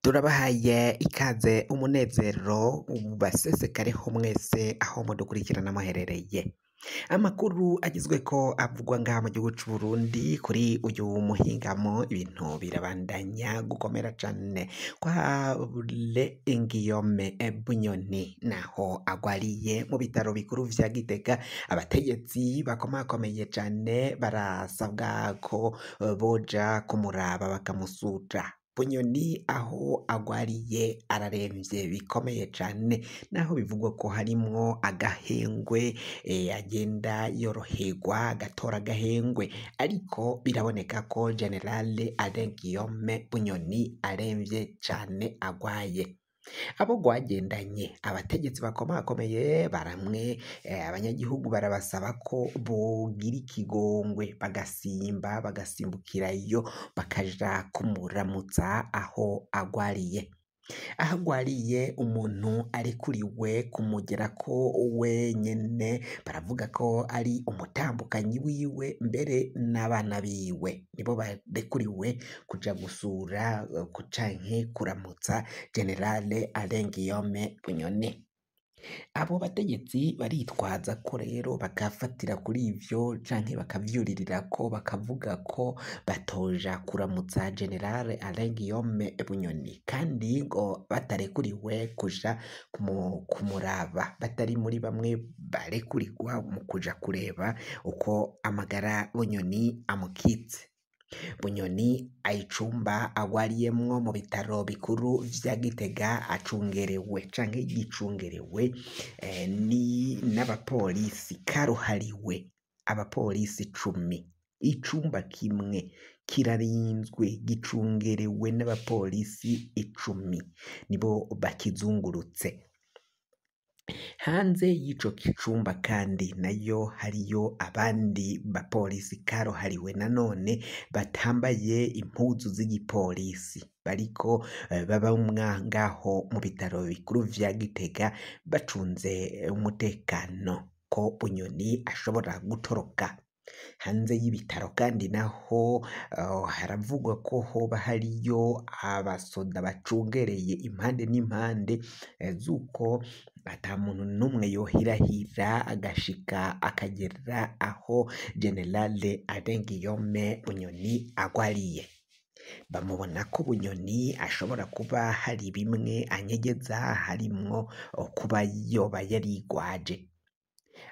Turabahaye ikaze umunezero ubasesekareho mwese aho mudukurikirana muherereye. Amakuru agizweko avugwa ngaha mu gihugu c'u Burundi kuri uyu muhingamo, ibintu birabandanya gukomera cane kwa Guillaume Bunyoni naho agwariye mu bitaro bikuru vya Gitega. Abategetsi bakomakomeye cane barasabwa ko boja kumuraba bakamusura. Bunyoni aho agwariye araremvye bikomeye cane, naho bivugwa ko harimwo agahengwe, agenda yoroherwa agatora agahengwe, ariko biraboneka ko General Alain Guillaume Bunyoni aremvye cane agwaye. Abo rwagendanye abategetsi bakomakomeye baramwe, abanyagihugu barabasaba ko bogira ikigongwe bagasimba bagasimbukirayo bakaja kumuramutsa aho agwariye. Aho agwariye umuntu arekuriwe kumugerako wenyene, baravuga ko ari umutambukanyi wiwe mbere n'abana biwe nibo barekuriwe kuja gusura canke kuramutsa General Alain Guillaume Bunyoni. Abo bategetsi baritwaza ko rero bagafatira kuri ivyo canke bakavyuririrako bakavuga ko batoja kuramutsa General Alain Guillaume Bunyoni, kandi ngo batarekuriwe kuja kumuraba, batari muri bamwe barekurirwa mu kuja kureba uko amagara Bunyoni amukitse. Bunyoni icumba agwariyemwo mu bitaro bikuru vya Gitega acungerewe canke yicungerewe ni n'abapolisi karuhariwe, abapolisi 10. Icumba kimwe kirarinzwe gicungerewe n'abapolisi 10 nibo bakizungurutse. Hanze y'ico cumba kandi nayo hariyo abandi bapolisi karuhariwe nanone batambaye impuzu z'igipolisi, bariko babamwa ngaho mu bitaro bikuru vya Gitega bacunze umutekano ko Bunyoni ashobora gutoroka. Hanze y'ibitaro kandi naho haravugwa ko hoba hariyo abasoda bacungereye impande n'impande z'uko ata muntu n'umwe yohirahira agashika akagera aho General Alain Guillaume Bunyoni agwariye. Bamubona ko Bunyoni ashobora kuba hari bimwe anyegeza, harimwo kuba yoba yarigwaje,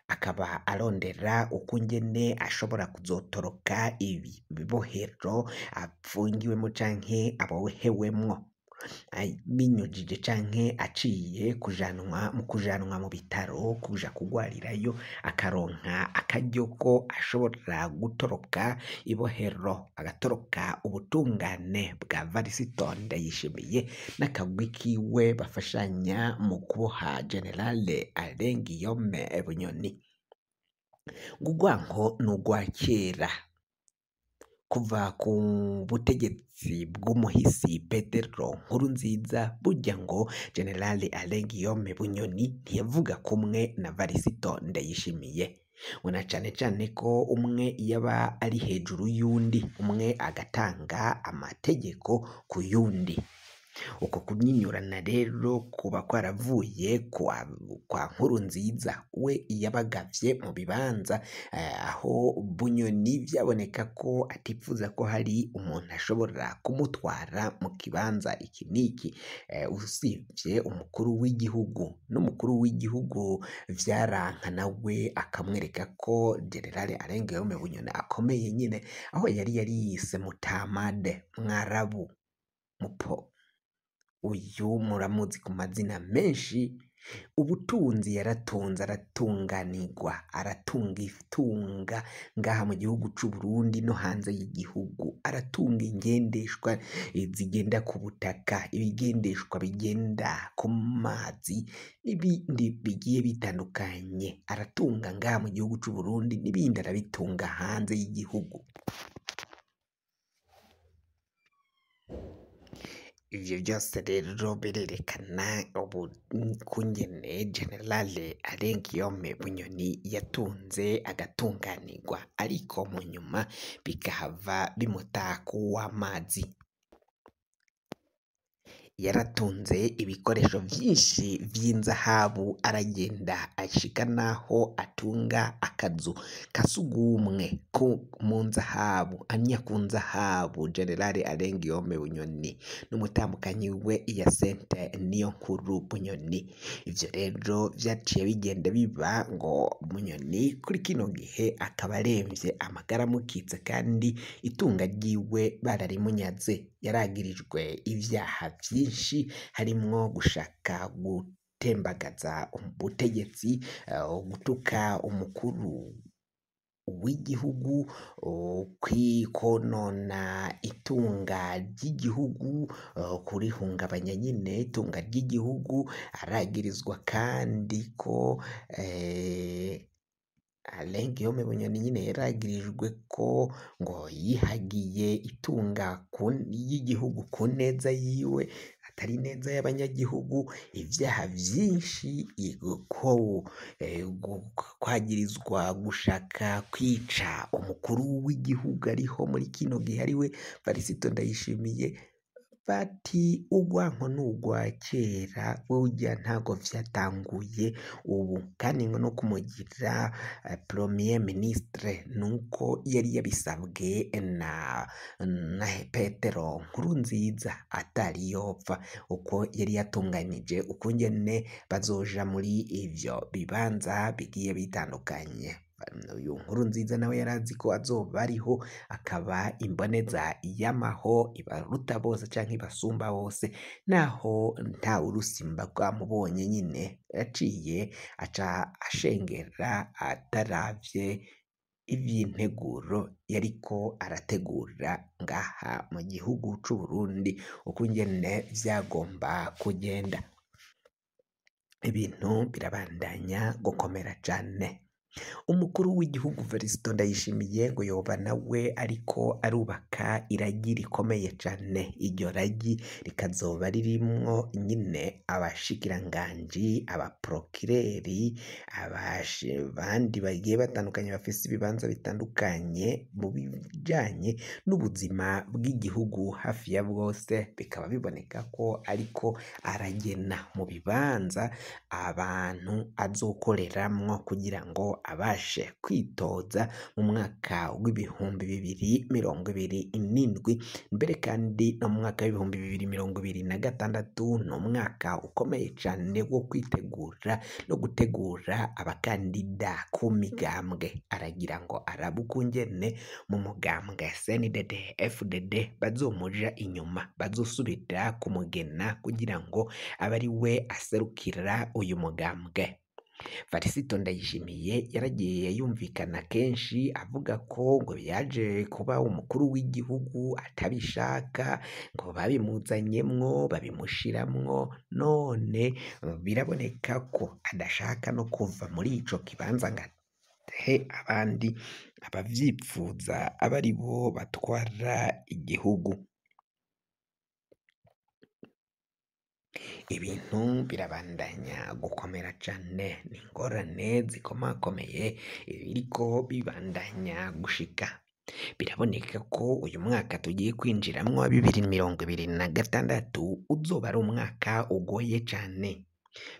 akaba arondera ukungene ashobora kuzotoroka ibi bibohero apfungiwemo canke abohewemwo, binyujije canke aciye kujanwa mu kujanwa mu bitaro kuja kugwarirayo, akaronka akaryo ko ashobora gutoroka ibohero, agatoroka ubutungane bwa Varisito Ndayishimiye n'akagwi kiwe bafashanya mu kuboha General Alain Guillaume Bunyoni. Urwanko n'urwa kera kuva ku butegetsi bw'umuhisi Petero Nkurunziza, burya ngo General Alain Guillaume Bunyoni ntiyavuga kumwe na Varisito Ndayishimiye, ngo na cane cane ko umwe yaba ari hejuru y'undi, umwe agatanga amategeko ku yundi. Uko kunyinyurana rero kuba kwaravuye kwa Nkurunziza, we yabagavye mu bibanza aho Bunyoni vyaboneka ko atipfuza ko hari umuntu ashobora kumutwara mu kibanza iki n'iki, usivye umukuru w'igihugu. N'umukuru w'igihugu vyaranka nawe akamwereka ko General Alain Guillaume Bunyoni akomeye nyene, aho yari yariyise Mutamade Mwarabu Mupo. Uyu muramuzi ku mazina menshi. Ubutunzi yaratunze, aratunganirwa, aratunga itunga ngaha mu gihugu c'u Burundi no hanze y'igihugu, aratunga ingendeshwa zigenda ku butaka, ibigendeshwa bigenda ku mazi n'ibindi bigiye bitandukanye, aratunga ngaha mu gihugu c'u Burundi n'ibindi arabitunga hanze y'igihugu. Ivyo vyose rero birerekana ukungene General Alain Guillaume Bunyoni yatunze agatunganirwa, ariko mu nyuma bikahava bimuta kuw'amazi. Yaratunze ibikoresho vyinshi vy'inzahabu, aragenda ashika naho atunga akazu kasugumwe ko mu nzahabu, anya ku nzahabu. General Alain Guillaume Bunyoni n'umutambukanyi we Hyacinthe Niyonkuru Bunyoni. Ivyo rero vyaciye bigenda biba ngo Bunyoni kuri kino gihe akaba aremvye, amagara amukitse, kandi itunga ryiwe bararimunyaze. Yaragirijwe ivyaha vyinshi harimwo gushaka gutembagaza ubutegetsi, gutuka umukuru w'igihugu, konona itunga ry'igihugu, kurihungabanya nyine itunga ry'igihugu. Aragirizwa kandi ko Alain Guillaume Bunyoni nyine yaragirijwe ko ngo yihagiye itunga ry'igihugu ku neza yiwe, atari neza y'abanyagihugu. Ivyaha vyinshi, ko kwagirizwa gushaka kwica umukuru w'igihugu ariho muri kino gihe ariwe Varisito Ndayishimiye. Bati urwanko n'urwa kera, burya ntago vyatanguye ubu, kandi ngo no kumugira premier ministre nuko yari yabisabwe na Petero Nkurunziza atari yopfa, uko yari yatunganije ukungene bazoja muri ivyo bibanza bigiye bitandukanye. Uyu Nkurunziza nawe yarazi ko azoba ariho, akaba imboneza y'amaho ibaruta bose canke ibasumba bose, naho nta urusimba rwamubonye nyine, yaciye aca ashengera ataravye ivy'integuro yariko arategura ngaha mu gihugu c'Uburundi, ukungene vyagomba kugenda. Ibintu birabandanya gukomera cane. Umukuru w'igihugu Varisito Ndayishimiye ngo yoba nawe ariko arubaka iragi rikomeye cane. Iryo ragi rikazoba ririmwo nyine abashikiranganji, abaprokireri, abandi bagiye batandukanye bafise ibibanza bitandukanye mu bijanye n'ubuzima bw'igihugu hafi ya bwose. Bikaba biboneka ko ariko aragena mu bibanza abantu azokoreramwo kugira ngo abashe kwitoza mu mwaka w'2027, mbere kandi no mu mwaka w'2026. Ni umwaka ukomeye cane wo kwitegura no gutegura abakandida ku migambwe. Aragira ngo arabe ukungene mu mugambwe CNDD FDD bazomuja inyuma, bazosubira kumugena kugira ngo abe ari we aserukira uyu mugambwe. Varisito Ndayishimiye yaragiye yumvikana kenshi avuga ko ngo yaje kuba umukuru w'igihugu atabishaka, ngo babimuzanyemwo babimushiramwo, none biraboneka ko adashaka no kuva muri ico kibanza ngo ahe abandi abavyipfuza abe ari bo batwara igihugu. Ibintu birabandanya gukomera cane, ni ingorane zikomakomeye biriko bibandanya gushika. Biraboneka ko uyu mwaka tugiye kwinjiramwo wa 2026 uzoba ari umwaka ugoye cane.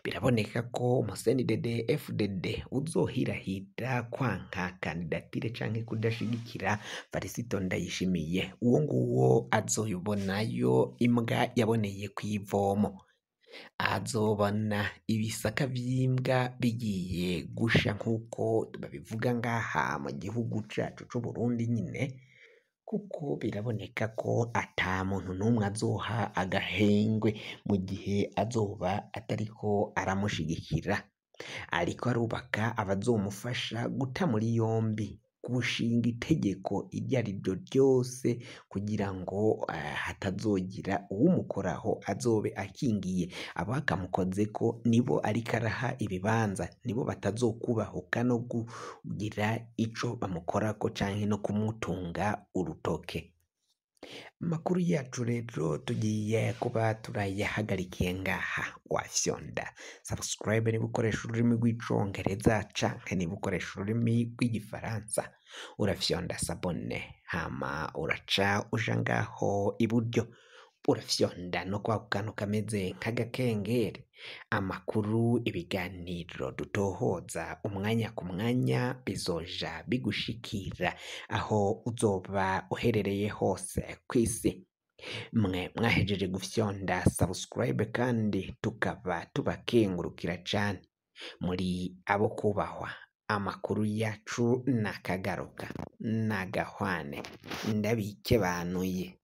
Biraboneka ko umusenidede FDD uzohirahira kwanka kandidatire canke kudashigikira Varisito Ndayishimiye, uwo nguwo azobonayo imbwa yaboneye kw'ivomo, azobona ibisaka vy'imbwa bigiye gusha nk'uko babivuga ngaha mu gihugu cacu c'Uburundi nyine, kuko biraboneka ko ata muntu n'umwe azoha agahengwe mu gihe azoba atariko aramushigikira. Ariko arubaka abazomufasha guta muri yombi, gushinga itegeko iryo ariryo ryose kugira ngo hatazogira uwumukoraho, azobe akingiye. Abakamukozeko nibo ariko araha ibibanza, nibo batazokubahuka no kugira ico bamukorako canke no kumutunga urutoke. Amakuru yacu rero tugiye kuba turayahagarikiye ngaha. Wafyonda subscribe niba ukoresha ururimi rw'icongereza canke niba ukoresha ururimi rw'igifaransa urafyonda sabone, hama uraca uja ngaho iburyo. Urafyonda no kwa kantu kameze nk'agakengeri. Amakuru, ibiganiro dutohoza umwanya ku mwanya bizoja bigushikira aho uzoba uherereye hose kw'isi. Mwe mwahejeje gufyonda subscribe kandi tukaba tubakengurukira cane, muri abo kubahwa. Amakuru yacu nakagaruka nagahwane, ndabikebanuye.